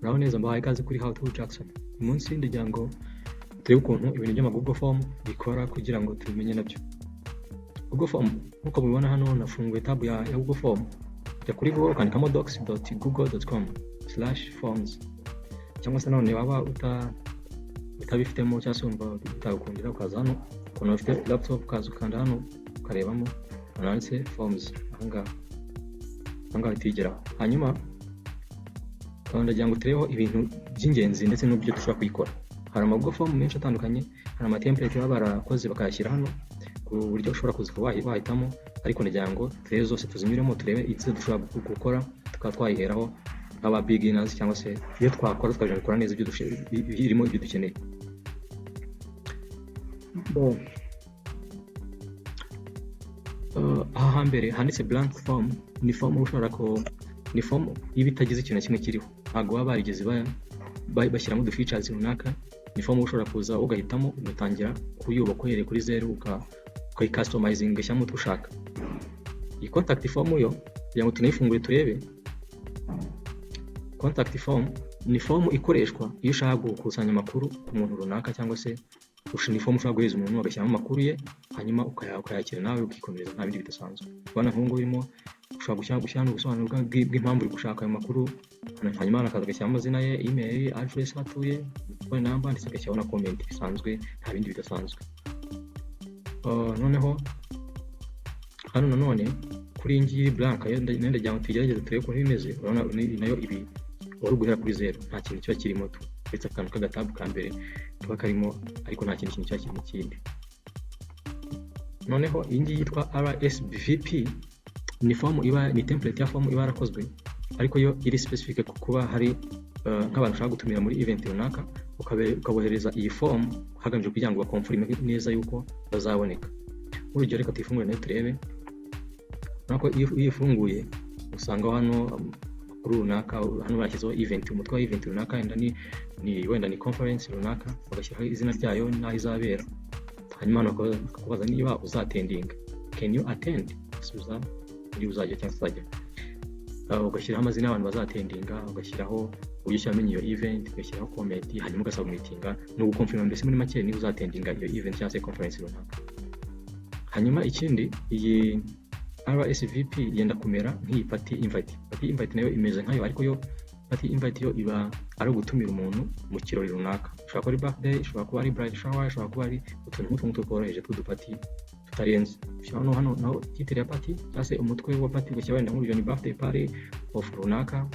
Muraho neza, mbahaye ikaze kuri How to Jackson. Uyu munsi ndagira ngo turebe ukuntu ibintu by'ama Google Form bikora kugira ngo tubimenye nabyo. Google Form, nk'uko mubibona hano, nafunguye tab ya Google Form. Jya kuri Google ukandikamo docs.google.com/forms, cyangwa se none waba utabifitemo cyangwa se wumva bitagukundira, ukaza hano ukuntu ufite laptop, ukaza ukanda hano, ukarebamo ahantu handitse forms ahangaha. Ahangaha uhita uyigeraho. Hanyuma ndagira ngo turebeho ibintu by'ingenzi ndetse n'uburyo dushobora kuyikora. Hari ama Google Form menshi atandukanye, hari ama template baba barakoze bakayashyira hano ku buryo ushobora kuza ukaba wahitamo, ariko ndagira ngo turebe zose, tuzinyuremo, turebe izo dushobora gukora tukaba twayiheraho nk'aba beginners, cyangwa se iyo twakora tukabasha gukora neza ibyo birimo, ibyo dukeneye. Bon. Aha hambere handitse blank form ni form ushobora ko ni form iba itagize ikintu na kimwe kiriho, ntabwo baba barigeze bashyiramo udu features runaka. Ni form ushobora kuza ugahitamo, ugatangira kuyubaka uhereye kuri zeru, ukayi-customizinga, ugashyiramo utwo ushaka. Iyi contact form yo, kugira ngo tunayifungure turebe, contact form ni form ikoreshwa iyo ushaka gukusanya amakuru ku muntu runaka, cyangwa se ni form ushobora guhereza umuntu agashyiramo amakuru ye, hanyuma ukayakira nawe ukikomereza, nta bindi bidasanzwe. Urabona nk'ubu ngubu irimo ushobora gushyira ubusobanuro bw'impamvu uri gushaka ayo makuru, hanyuma hano akaza agashyiramo amazina ye, email address, aho atuye, phone number, ndetse agashyiraho na comment bisanzwe, nta bindi bidasanzwe. Noneho hano nanone kuri iyi ngiyi blank yo, nayo ndagira ngo tuyigerageze turebe ukuntu imeze. Urabona nayo ibi wari uguhera kuri zeru, nta kintu kiba kirimo tu, uretse akantu k'agatabu ka mbere kaba karimo, ariko nta kindi kintu kiba kirimo kindi. Noneho iyi ngiyi yitwa RSVP ni form iba ni template ya form iba yarakozwe, ariko yo iri specific ku kuba hari nk'abantu ushaka gutumira muri event runaka, ukabohereza iyi form hagamijwe kugira ngo baconfirme neza yuko bazaboneka. Nk'urugero, reka tuyifungure nayo turebe. Urabona ko iyo ifunguye usanga hano amakuru runaka, hano bashyizeho event, umutwe wa event runaka, wenda ni conference runaka, bagashyiraho izina ryayo n'aho izabera. Hanyuma hano bakakubaza niba uzattendinga, "Can you attend?" Usubiza niba uzajya cyangwa uzajya. Ugashyiraho amazina y'abantu bazattendinga, ugashyiraho uburyo ki wamenye iyo event, ugashyiraho comment, hanyuma ugasubmittinga. Ni uguconfirma mbese muri make niba uzattendinga iyo event cyangwa se conference runaka. Hanyuma ikindi, iyi RSVP yenda kumera nk'iyi party invite. Party invite nayo imeze nkayo, ariko yo party invite yo iba ari ugutumira umuntu mu kirori runaka, ishobora kuba ari birthday, ishobora kuba ari bride shower, ishobora kuba ari utuntu nk'utu ngutu tworoheje tw'uduparty tutarenze. Ushyiraho no hano naho title ya party cyangwa se umutwe wa party, ugashyira wenda nk'urugero ni birthday party of runaka.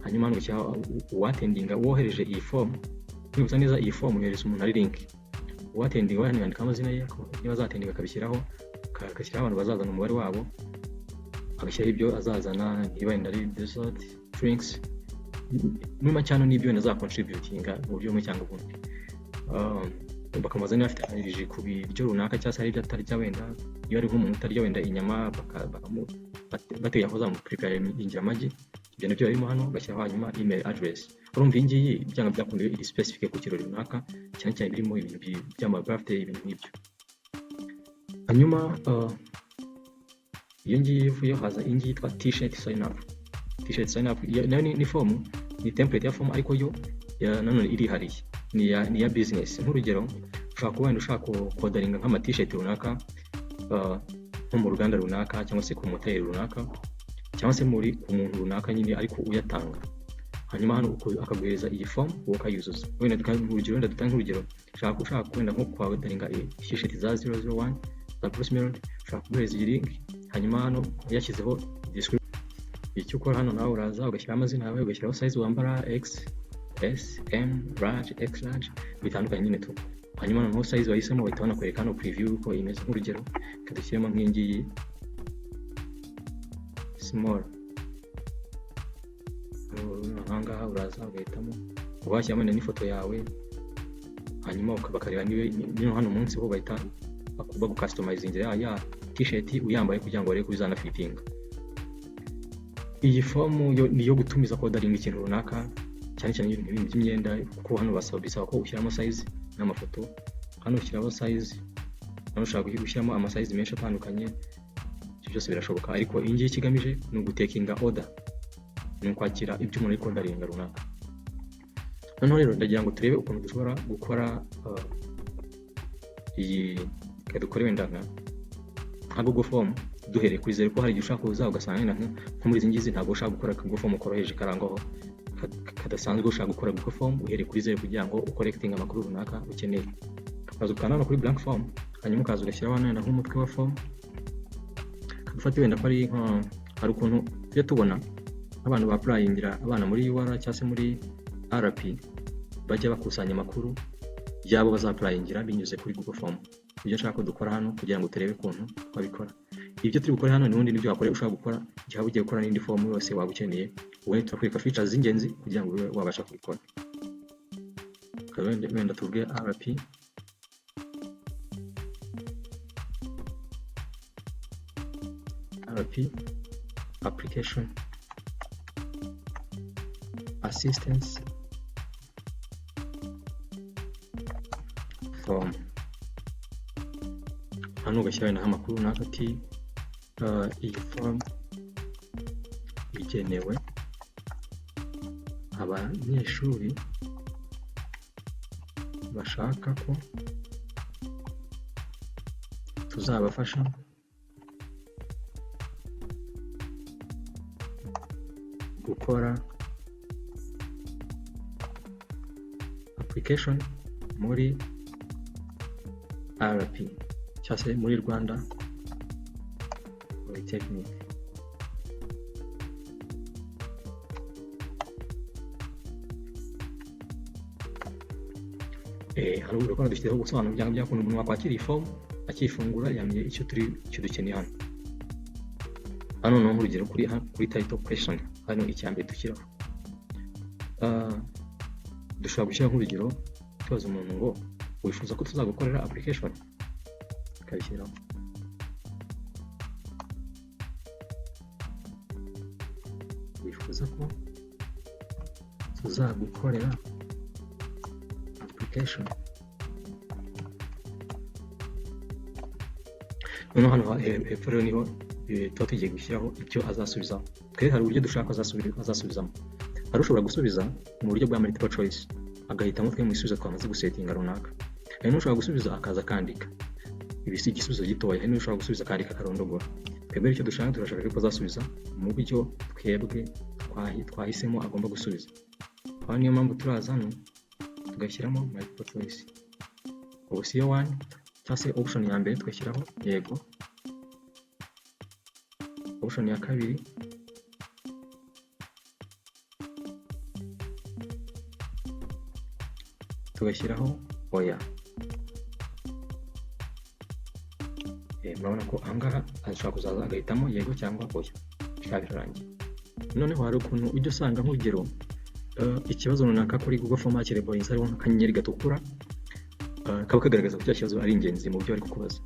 Hanyuma hano ugashyiraho uwattendinga, wohereje iyi form. Nibutsa neza, iyi form yohereza umuntu ari link. Uwattendinga we hano yandikaho amazina ye, niba azattendinga akabishyiraho, agashyiraho abantu bazazana, umubare wabo, agashyiraho ibyo azazana, niba wenda ari dessert, drinks, muri make hano n'ibyo wenda azacontributinga mu buryo bumwe cyangwa ubundi. Bakamubaza niba afite allergy ku biryo runaka cyangwa se hari ibyo atarya, wenda iyo ari nk'umuntu utarya wenda inyama, bateganya ko bazamupreparingira amagi, ibyo nabyo birimo hano, bashyiraho hanyuma email address. Urumva iyi ngiyi byanga byakunda iri specific ku kirori runaka, cyane cyane birimo ibintu by'ama birthday, ibintu nk'ibyo. Hanyuma iyo ngiyi ivuyeho, haza iyi ngiyi yitwa T-shirt sign up. T-shirt sign up nayo ni form, ni template ya form, ariko yo nanone irihariye, ni iya business. Nk'urugero, ushobora kuba wenda ushaka kuorderinga nk'ama T-shirt runaka, nko mu ruganda runaka, cyangwa se ku moteri runaka, cyangwa se muri ku muntu runaka nyine ariko uyatanga. Hanyuma hano akaguhereza iyi form, wowe ukayuzuza. Wenda urugero, wenda dutange nk'urugero, ushaka wenda nko kwaorderinga T-shirt za 001 za Bruce Melody, ushaka kuguhereza iyi link. Hanyuma hano yashyizeho description. Icyo ukora hano, nawe uraza ugashyiraho amazina yawe, ugashyiraho size wambara, X, S, M, large, X large, bitandukanye nyine tu. Hanyuma noneho size wahisemo bahita banakwereka hano preview uko imeze. Nk'urugero, reka dushyiremo nk'iyi ngiyi small. Ahangaha uraza ugahitamo, uba washyiramo wenda n'ifoto yawe, hanyuma bakareba niba hano munsi ho bahita bagucustomizingira ya T-shirt uyambaye kugira ngo barebe ko bizanafitinga. Iyi fomu yo ni iyo gutumiza, kuorderinga ikintu runaka, cyane cyane ibintu by'imyenda, kuko hano bisaba ko ushyiramo size n'amafoto. Hano ushyiraho size, hano ushobora gushyiramo amasize menshi atandukanye, ibyo byose birashoboka. Ariko iyi ngiyi ikigamije ni ugutakinga order, ni ukwakira ibyo umuntu ari kuorderinga runaka. Noneho rero ndagira ngo turebe ukuntu dushobora gukora iyi, reka dukore wenda nka Google Form duhereye kuri zeru, ko hari igihe ushaka kuza ugasanga wenda nko muri izi ngizi ntabwo ushaka gukora Google Form koroheje karangwaho kadasanzwe, ushaka gukora Google Form uhereye kuri zeru kugira ngo ucollectinge amakuru runaka ukeneye. Ukaza ukanda hano kuri blank form, hanyuma ukaza ugashyiraho hano wenda nk'umutwe wa form, dufate wenda ko ari nka hari ukuntu tujya tubona nk'abantu ba applyingira abana muri UR cyangwa se muri RP, bajya bakusanya amakuru y'abo bazapplyingira binyuze kuri Google Form. Ibyo nshaka ko dukora hano kugira ngo turebe ukuntu twabikora. Ibyo turi gukora hano n'ubundi nibyo wakora, ushobora gukora igihe waba ugiye gukora n'indi form yose waba ukeneye. Ubundi turakwereka features z'ingenzi kugira ngo ube wabasha kubikora. Wenda tuvuge RP RP application assistance form. Hano ugashyira wenda nk'amakuru runaka ati iyi form igenewe abanyeshuri bashaka ko tuzabafasha gukora application muri RP cyangwa se muri Rwanda Polytechnic. Hari urukundo dushyizeho gusobanura byanga byakunda umuntu wakwakira iyi form akifungura yamenye icyo turi, icyo dukeneye hano. Hano ni urugero kuri title question. Hano icya mbere dushyiraho, dushobora gushyiraho nk'urugero tubaza umuntu ngo wifuza ko tuzagukorera application, tukabishyiraho. Wifuza ko tuzagukorera application. Noneho hano hepfo rero niho tuba tugiye gushyiraho icyo azasubizaho. Twe hari uburyo dushaka azasubizamo. Hari ushobora gusubiza mu buryo bwa multiple choice, agahitamo twe mu bisubizo twamaze gusettinga runaka. Hari n'ushobora gusubiza akaza akandika ibi si igisubizo gitoya. Hari n'ushobora gusubiza akandika akarondogora. Twebwe icyo dushaka, turashaka ko azasubiza mu buryo twebwe twahisemo agomba gusubiza. Aho niyo mpamvu turaza hano tugashyiramo multiple choice, option 1 cyangwa se option ya mbere tugashyiraho yego, option ya kabiri tugashyiraho oya. Murabona ko ahangaha ashobora kuzaza agahitamo yego cyangwa oya, bikaba birarangiye. Noneho hari ukuntu ujya usanga nk'urugero ikibazo runaka kuri Google Form hakilabelinze hariho nk'akanyenyeri gatukura, kaba kagaragaza ko cya kibazo ari ingenzi mu byo bari kukubaza.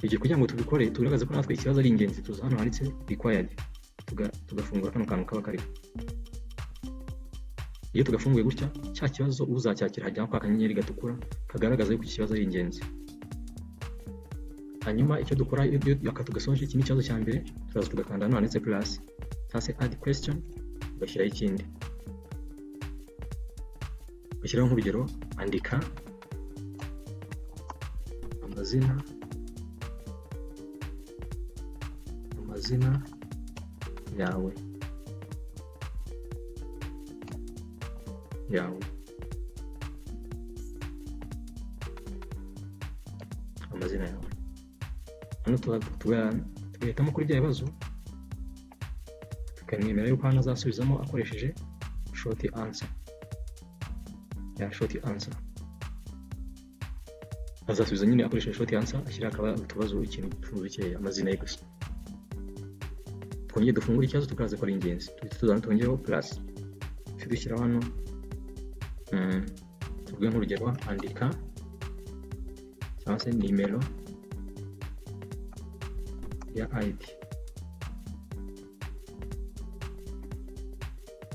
Ibyo kugira ngo tubikore tugaragaze ko natwe ikibazo ari ingenzi, tuza hano handitse required, tugafungura kano kantu kaba kariho. Iyo tugafunguye gutya, cya kibazo uzacyakira hajyaho ka kanyenyeri gatukura kagaragaza yuko iki kibazo ari ingenzi. Hanyuma icyo dukora iyo aka tugasoje, iki ni ikibazo cya mbere, turaza tugakanda hano handitse plus cyangwa se add question, ugashyiraho ikindi, ugashyiraho nk'urugero andika amazina yawe, amazina yawe. Hano tugahitamo kuri bya bibazo, tukamwemera yuko hano azasubizamo akoresheje short answer, ya short answer azasubiza nyine akoresheje short answer, ashyira akaba utubazo ikintu dukeya, amazina ye gusa. Twongere dufungure ikibazo tukaza ko ari ingenzi, tuhite tuzana twongereho plus, dushyiraho hano tuvuge nk'urugero andika cyangwa se nimero ya ID.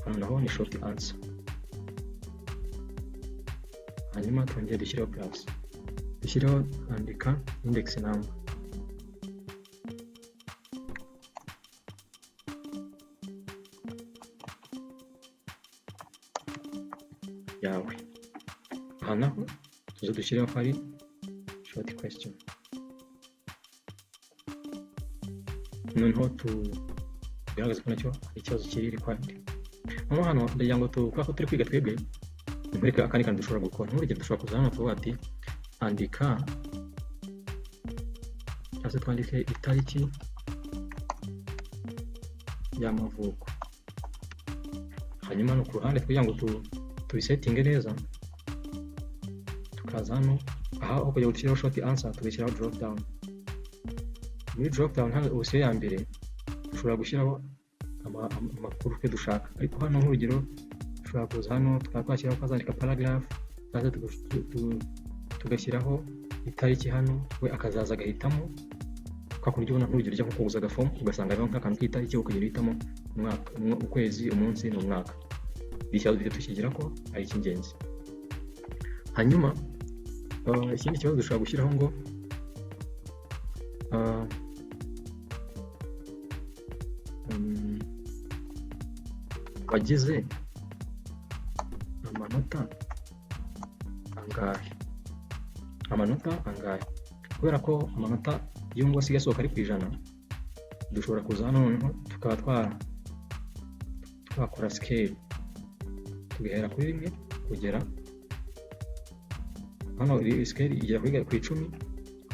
Hano naho ni short answer. Hanyuma twongere dushyireho plus, dushyireho andika index number. Yawe. Aha naho tuze dushyireho ko ari short question, noneho tugaragaze ko nacyo ari ikibazo kiri required. Noneho hano ndagira ngo, kubera ko turi kwiga twebwe, nkwereke akandi kantu dushobora gukora. Nk'urugero, dushobora kuza hano tuvuga ati andika, cyangwa se twandike itariki y'amavuko. Hanyuma no ku ruhande, kugira ngo tubisettinge neza, tukaza hano aha, aho kugira ngo dushyireho short answer tugashyiraho drop down. Muri drop down hano, option ya mbere dushobora gushyiraho amakuru twe dushaka. Ariko hano nk'urugero dushobora kuza hano tukaba twashyiraho ko azandika paragraph, cyangwa tugashyiraho itariki hano, we akazaza agahitamo. Kwa kundi ubona nk'urugero ujya nko kuguza agafomu, ugasanga hariho nk'akantu k'itariki, ukagenda uhitamo umwaka, ukwezi, umunsi n'umwaka. Ikibazo duhita tukigira ko ari icy'ingenzi. Hanyuma ikindi kibazo dushobora gushyiraho ngo wagize amanota angahe? Amanota angahe? Kubera ko amanota y'ubu asigaye asohoka ari ku 100, dushobora kuza hano noneho tukaba twakora scale, tugahera kuri 1 kugera hano. Iyi scale igera ku 10,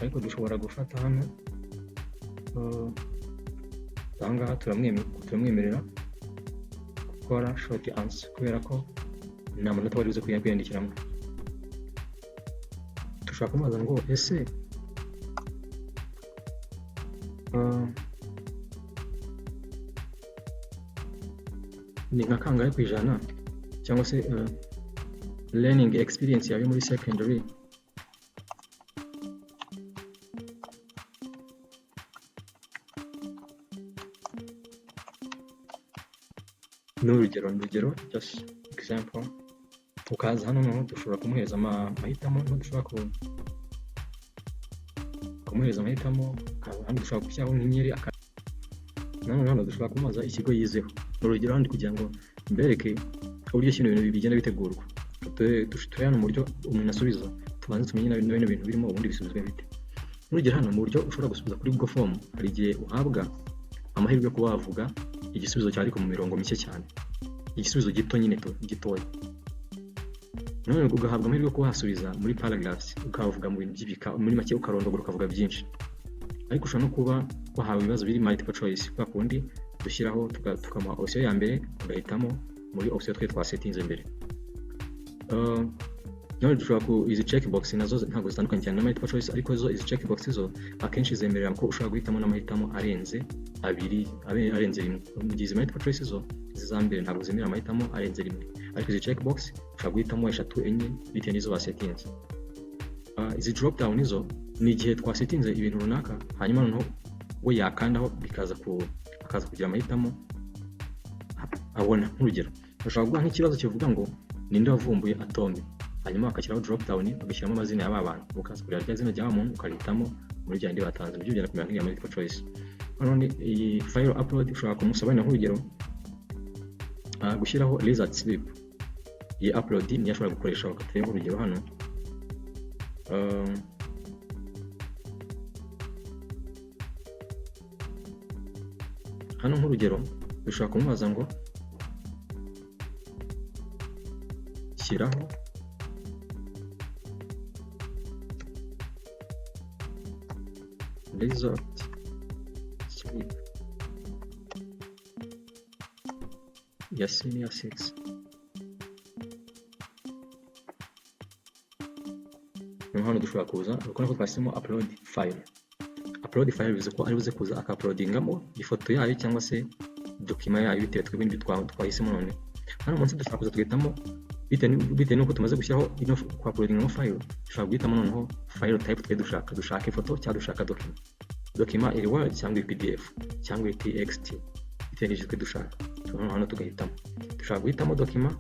ariko dushobora gufata hano, ahangaha turamwemerera gukora short answer, kubera ko ni amanota wari uzi kwiyandikiramo. Dushobora kumubaza ngo ese ni nka kangahe ku ijana, cyangwa se learning experience yawe muri secondary ni urugero, just example. Ukaza hano noneho dushobora kumuhereza amahitamo. Noneho dushobora kumuhereza amahitamo, hano dushobora gushyiraho nk'inyeri. Nanone hano dushobora kumubaza ikigo yizeho. Ni urugero hano kugira ngo mbereke uburyo kino bintu bigenda bitegurwa. Turi hano mu buryo umuntu asubiza, tubanze tumenye na bino bintu birimo, ubundi bisubizwa bite. Nurugero hano mu buryo ushobora gusubiza kuri Google Form, hari igihe uhabwa amahirwe yo kuba wavuga igisubizo cyawe, ariko mu mirongo mike cyane, igisubizo gito nyine gitoya. None ugahabwa amahirwe yo kuba wasubiza muri paragraphs, ukavuga mu bintu by'ibika, muri make ukarondogora, ukavuga byinshi. Ariko ushobora no kuba wahawe ibibazo biri multiple choice, kwa kundi dushyiraho tukamuha option ya mbere, ugahitamo muri option twe twasettinze mbere. None dushobora ku izi checkbox nazo ntabwo zitandukanye cyane na multiple choice, ariko zo izi checkbox zo akenshi zemerera ko ushobora guhitamo n'amahitamo arenze abiri, arenze rimwe, mu gihe izi multiple choice zo, izi za mbere, ntabwo zemerera amahitamo arenze rimwe. Ariko izi checkbox ushobora guhitamo eshatu, enye, bitewe n'izo basettinze. Izi drop down zo ni igihe twasettinze ibintu runaka, hanyuma noneho we yakandaho bikaza ku akaza kugira amahitamo abona. Nk'urugero, bashobora guha nk'ikibazo kivuga ngo ninde wavumbuye atome, hanyuma bagashyiraho drop down, bagashyiramo amazina y'aba bantu, ukaza kureba rya zina rya wa muntu ukarihitamo muri bya bindi batanze. Nibyo byenda kumera nk'iya multiple choice. None iyi file upload ushobora kumusaba wenda nk'urugero gushyiraho result slip. Iyi upload niyo ashobora gukoresha. Bakateye nk'urugero hano, hano nk'urugero dushobora kumubaza ngo shyiraho result slip ya senior 6. Noneho hano dushobora kuza, urabona ko twahisemo upload file. Upload file bivuze ko ari buze kuza akauploadingamo ifoto yayo cyangwa se document yayo, bitewe twebwe n'ibyo twahisemo. None hano munsi dushobora kuza tugahitamo bitewe n'uko tumaze gushyiraho ino kwa uploadingamo file. Dushobora guhitamo noneho file type twe dushaka, ifoto cyangwa dushaka document, document iri Word cyangwa iri PDF cyangwa iri TXT, bitewe n'ibyo twe dushaka. Noneho hano tugahitamo, dushobora guhitamo document,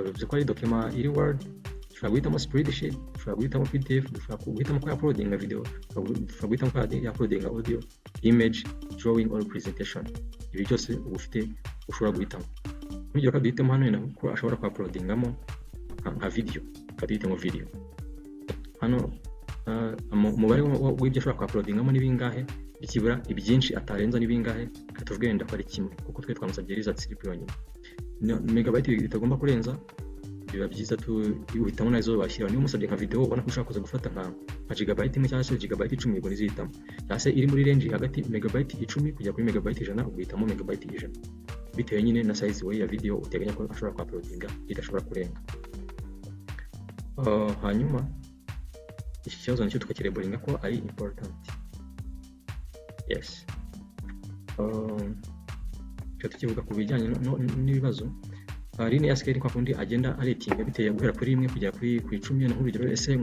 bivuze ko ari document iri Word. Dushobora guhitamo spreadsheet, dushobora guhitamo PDF, dushobora guhitamo ko uploadinga video, dushobora guhitamo ko uploadinga audio, image, drawing or presentation. Ibi byose uba ufite ushobora guhitamo. Nk'urugero ko duhitamo hano wenda ko ashobora ku uploadingamo nka video, tukahitamo video. Hano umubare w'ibyo ashobora kuuploadingamo ni bingahe, byibura ibyinshi atarenza ni bingahe? Reka tuvuge wenda ko ari kimwe, kuko twe twamusabye result slip yonyine. Megabyte bitagomba kurenza, biba byiza tu uhitamo nazo washyira. Niba umusabye nka video, ubona ko ushobora kuza gufata nka gigabyte 1 cyangwa se gigabyte 10, ubwo nizihitamo, cyangwa se iri muri range hagati megabyte 10 kujya kuri megabyte 100, ugahitamo megabyte 100, bitewe nyine na size we ya video uteganya ko ashobora kuuploadinga idashobora kurenga. Hanyuma iki kibazo nacyo tukakilabelinga ko ari important. Yes, tukaba tukivuga ku bijyanye n'ibibazo. Linear scale ni kwa kundi agenda aratinga biteye guhera kuri 1 kugera kuri ku 10. Nk'urugero, ese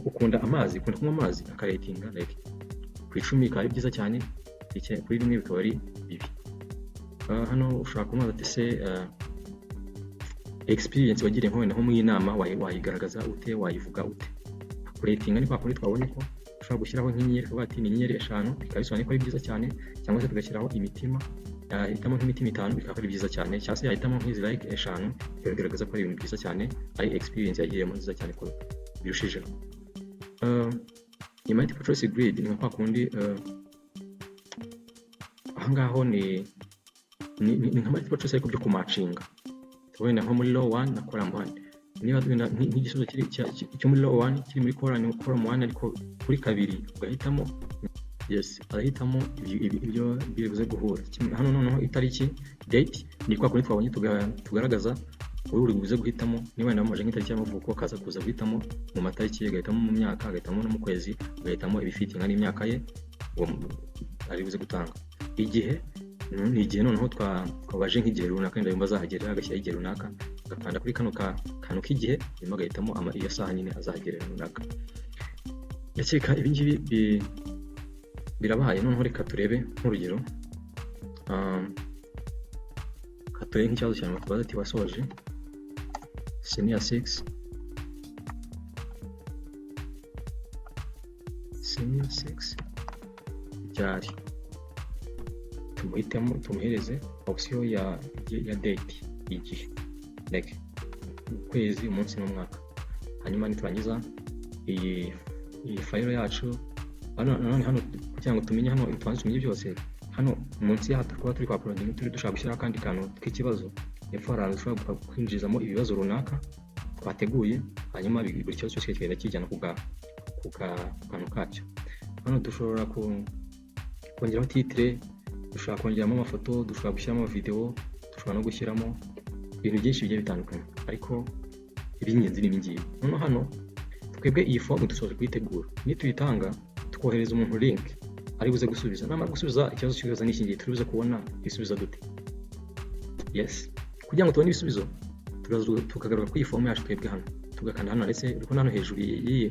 ukunda amazi, ukunda kunywa amazi? Akaratinga like ku 10 bikaba ari byiza cyane, kuri 1 bikaba ari bibi. Hano ushobora kumubaza ati: "Se experience wagiriye nko wenda nko mu inama wayigaragaza ute, wayivuga ute?" Kuratinga ni kwa kundi twabonye ko ushobora gushyiraho nk'inyenyeri, ukavuga ati ni inyenyeri 5, bikaba bisobanuye ko ari byiza cyane, cyangwa se tugashyiraho imitima, yahitamo nk'imitima itanu bikaba ari byiza cyane, cyangwa se yahitamo nk'izi like 5, bikagaragaza ko ari ibintu byiza cyane, ari experience yagiyemo nziza cyane ko birushijeho. Iyi multiple choice grid ni nka kwa kundi ahangaho ni nka multiple choice ariko byo kumatchinga, wenda nko muri row 1 na column 1. Niba wenda nk'igisubizo kiri cyo muri row 1 kiri muri column 1, ariko kuri kabiri ugahitamo yes, arahitamo ibyo bibuze guhura. Hano noneho itariki, date, ni kwa kundi twabonye tugaragaza wowe uri buze guhitamo. Niba wenda bamuje nk'itariki y'amavuko, akaza kuza guhitamo mu matariki, agahitamo mu myaka, agahitamo no mu kwezi, agahitamo ibifittinga n'imyaka ye, uwo ari buze gutanga. Igihe ni igihe noneho twabaje nk'igihe runaka wenda yumva azahagerera, agashyiraho igihe runaka, agakanda kuri kano kantu k'igihe, hanyuma agahitamo iyo saha nyine azahagerera runaka. Ndakeka ibi ngibi birabaye. Noneho reka turebe nk'urugero, reka turebe nk'ikibazo cyane batubaza ati: "Wasoje senior 6, senior 6 ryari?" Tumuhitemo, tumuhereze option ya date, igihe, like ukwezi, umunsi n'umwaka. Hanyuma niturangiza iyi file yacu hano, nanone hano kugira ngo tumenye, hano tubanze tumenye byose. Hano munsi yaha kuba turi kwa uploading, turi dushaka gushyiraho akandi kantu k'ikibazo. Hepfo hari ahantu dushobora kwinjizamo ibibazo runaka twateguye, hanyuma buri kibazo cyose kigenda kijyana ku kantu kacyo. Hano dushobora kongeraho titre, dushobora kongeramo amafoto, dushobora gushyiramo video, dushobora no gushyiramo ibintu byinshi bigiye bitandukanye, ariko iby'ingenzi ni ibi ngibi. Noneho hano twebwe iyi fomu dusoje kuyitegura, nituyitanga tukohereza umuntu link, ari buze gusubiza. Namara gusubiza, ikibazo cy'ibibazo ni iki ngiki, turi buze kubona ibisubizo dute? Yes, kugira ngo tubone ibisubizo, turaza tukagaruka kuri iyi fomu yacu twebwe hano, tugakanda hano handitse, uri kubona hano hejuru y'iyi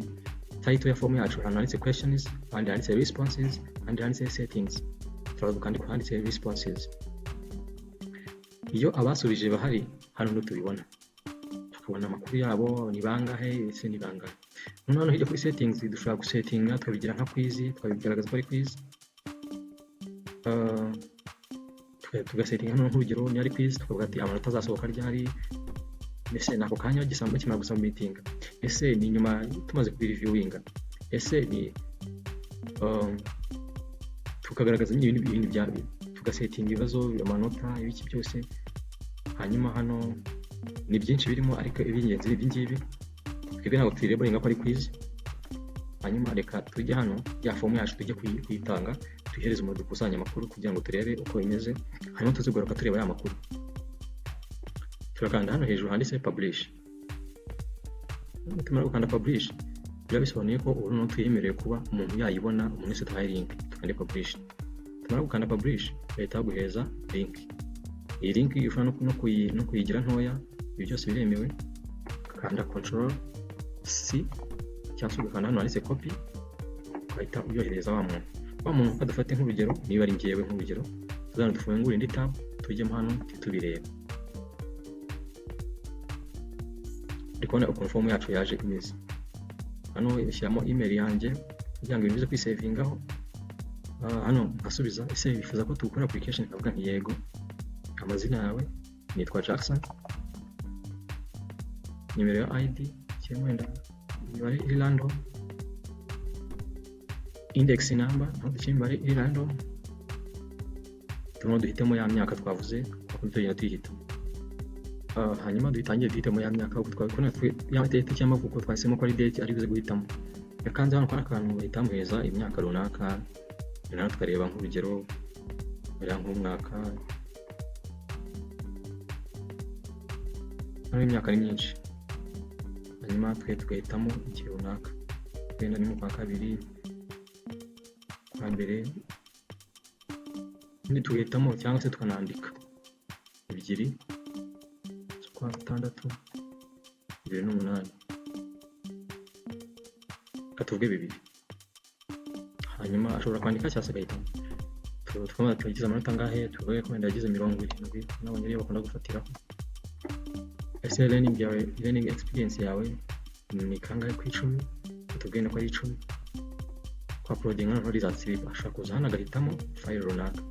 title ya fomu yacu, ahantu handitse questions, ahandi handitse responses, ahandi handitse settings. Turaza dukanda handitse responses. Iyo abasubije bahari hano ntitubibona, tukabona amakuru yabo, ni bangahe, ese ni bangahe. Noneho hano hirya kuri settings dushobora gusettinga tukabigira nka quiz, tukabigaragaza ko ari quiz. Tugasettinga hano nk'urugero ni ari quiz, tukavuga ati amanota azasohoka ryari? Ese ni ako kanya bakimara gusubmittinga? Ese ni nyuma tumaze kubireviewinga? Ese ni tukagaragaza nyine ibintu bya tugasettinga ibibazo, amanota, ibiki byose. Hanyuma hano ni byinshi birimo, ariko iby'ingenzi ni ibi ngibi. Twebwe ntabwo tuyilabelinga ko ari quiz. Hanyuma reka tujye hano ya fomu yacu, tujye kuyitanga, tuyihereze umuntu dukusanya amakuru kugira ngo turebe uko bimeze, hanyuma tuzigaruka tureba ya makuru. Turakanda hano hejuru handitse publish. Tumara gukanda publish, biba bisobanuye ko ubu noneho tuyemerewe kuba umuntu yayibona, umuntu wese tuhaye link. Tukande publish. Tumara gukanda publish, bahita baguhereza link. Iyi link ushobora no kuyigira ntoya, ibi byose biremewe. Ukanda control C cyangwa se ugakanda hano handitse copy, ugahita uyohereza wa muntu. Wa muntu uko dufate nk'urugero, niba ari njyewe nk'urugero, tuzana dufungure indi tab, tujyemo hano tubireba. Uri kubona ukuntu fomu yacu yaje imeze. Hano ishyiramo email yanjye kugira ngo ibintu bize kwisavingaho. Hano nkasubiza: "Ese wifuza ko tuwukora application?" Nkavuga nti "Yego." Amazina yawe? Nitwa Jackson. Nimero ya ID cyangwa wenda imibare iri random, index number naho dushyiremo imibare iri random. Turimo duhitemo ya myaka twavuze, kuko tugenda tuyihitamo. Hanyuma duhitangire duhitemo ya myaka uko twabikora ya date cy'amavuko twahisemo ko ari date ari buze guhitamo. Yakanze hano kuri akantu bahita bamuhereza imyaka runaka, runaka tukareba nk'urugero wenda nk'umwaka, hano imyaka ni myinshi, hanyuma twe tugahitamo igihe runaka, wenda ni mu kwa kabiri, kwa mbere, ubundi tugahitamo cyangwa se tukanandika 2/6/2008, reka tuvuge 2. Hanyuma ashobora kwandika cyangwa se agahitamo. Tukaba tugize amanota angahe? Tuvuge ko wenda yagize 70, nabonye ariyo bakunda gufatiraho. Ese learning yawe, learning experience yawe ni kangahe ku 10? Tubwiye ko ari 10. Kwa uploading noneho results slip, ashobora kuza hano agahitamo file runaka.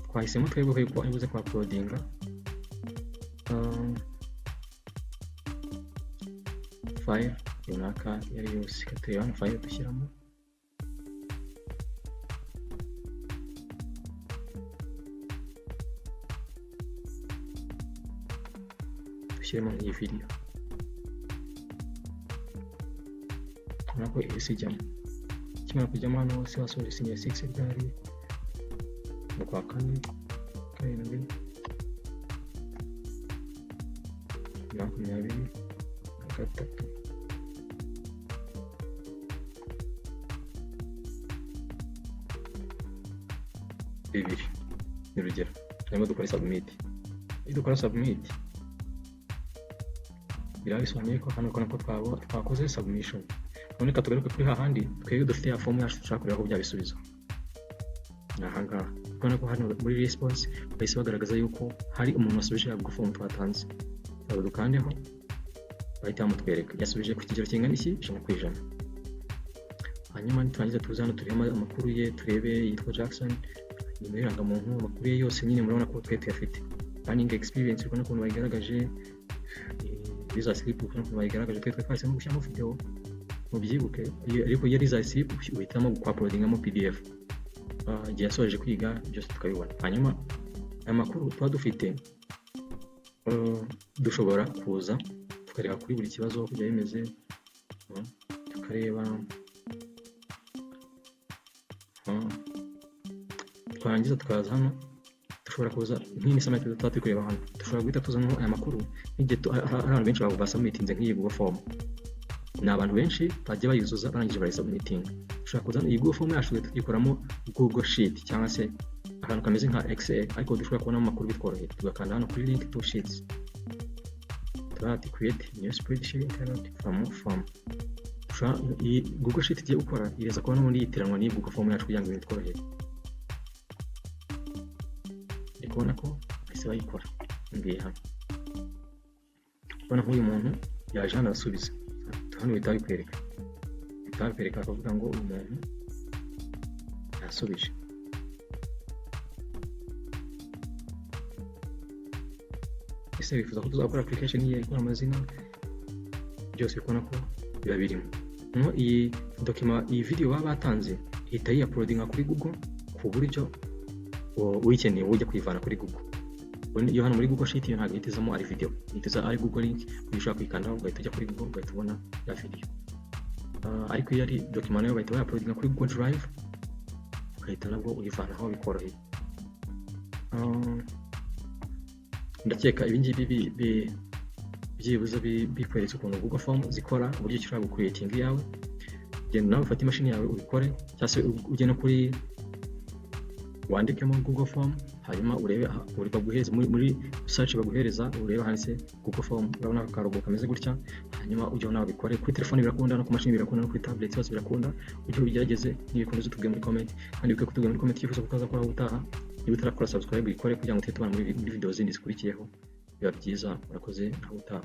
Twahisemo twebwe ko ari buze kwa uploadinga file runaka iyo ari yose. Reka turebe hano file dushyiramo. Dushyiremo nk'iyi video, ubona ko ihise ijyamo. Ikimara kujyamo hano hose wasoje senior 6 ryari? Mu kwa kane karindwi 23. Bibiri ni urugero. Hanyuma dukore submit. Iyo dukora submit biraba bisobanuye ko hano ko twakoze submission. None reka tugaruke kuri hahandi twebwe dufite ya form yacu dushaka kureba ko bya bisubizo. Ni ahangaha urabona ko hano muri response bahise bagaragaza yuko hari umuntu wasubije ya Google Form twatanze. Ntabwo dukandeho, bahita bamutwereka yasubije ku kigero kingana iki? 100%. Hanyuma niturangiza tuze hano turebe amakuru ye, turebe yitwa Jackson, nimero y'irangamuntu, amakuru ye yose nyine murabona ko twe tuyafite. Learning experience urabona ukuntu bayigaragaje, result slip urabona ukuntu bayigaragaje, twe twahisemo gushyiramo video mubyibuke, ariko iyo result slip uhitamo kwa-uploadingamo PDF. Igihe yasoje kwiga byose tukabibona. Hanyuma aya makuru tuba dufite, dushobora kuza tukareba kuri buri kibazo uko byari bimeze, tukareba, twarangiza tukaza hano. Dushobora kuza nk'iyi summary tuba turi kureba hano, dushobora guhita tuzanamo aya makuru nk'igihe hari abantu benshi basubmitinze nk'iyi Google Form. Ni abantu benshi bagiye bayuzuza barangije barayisubmitinga. Dushobora kuzana iyi Google Form yacu tugahita tuyikoramo Google Sheet cyangwa se akantu kameze nka Excel, ariko dushobora kubonamo amakuru bitworoheye. Tugakanda hano kuri link to sheets, turavuga ati create new spreadsheet from form. Iyi Google Sheet igiye gukora iraza kuba n'ubundi yitiranwa n'iyi Google Form yacu kugira ngo ibintu bitworohere. Ndi kubona ko bahise bayikora. Ngiye hano, ubona nk'uyu muntu yaje hano arasubiza. Hano bahita babikwereka bakavuga ngo uyu muntu yasubije. Ese wifuza ko tuzakora application ye ikora amazina? Byose ubona ko biba birimo. Noneho iyi document, iyi video baba batanze, ihita yiuploadinga kuri Google ku buryo uyikeneye ujya kuyivana kuri Google. Iyo hano muri Google Sheet yo ntabwo ihita izamo ari video, ihita iza ari Google link, ku ushobora kuyikandaho ugahita ujya kuri Google ugahita ubona ya video. Ariko iyo ari document nayo bahita bayauploadinga kuri Google Drive, ugahita nabwo uyivanaho bikoroheye. Ndakeka ibi ngibi byibuze bikweretse ukuntu Google Form zikora, uburyo ushobora gucreatinga iyawe. Genda nawe ufate imashini yawe ubikore, cyangwa se ujye no kuri wandikemo Google Form, hanyuma urebe uri baguhereza muri search, baguhereza urebe handitse Google Form, urabona aka logo kameze gutya. Hanyuma ujye nawe ubikore kuri telefone birakunda, no ku mashini birakunda, no kuri tablet hose birakunda. Ujye ubigerageze, nibikomeza utubwire muri comment, kandi wibuke kutubwira muri comment icyifuzo ko kazakora ubutaha. Niba utarakora subscribe uyikore kugira ngo tujye tubana muri video zindi zikurikiyeho, biba byiza. Murakoze, naho ubutaha.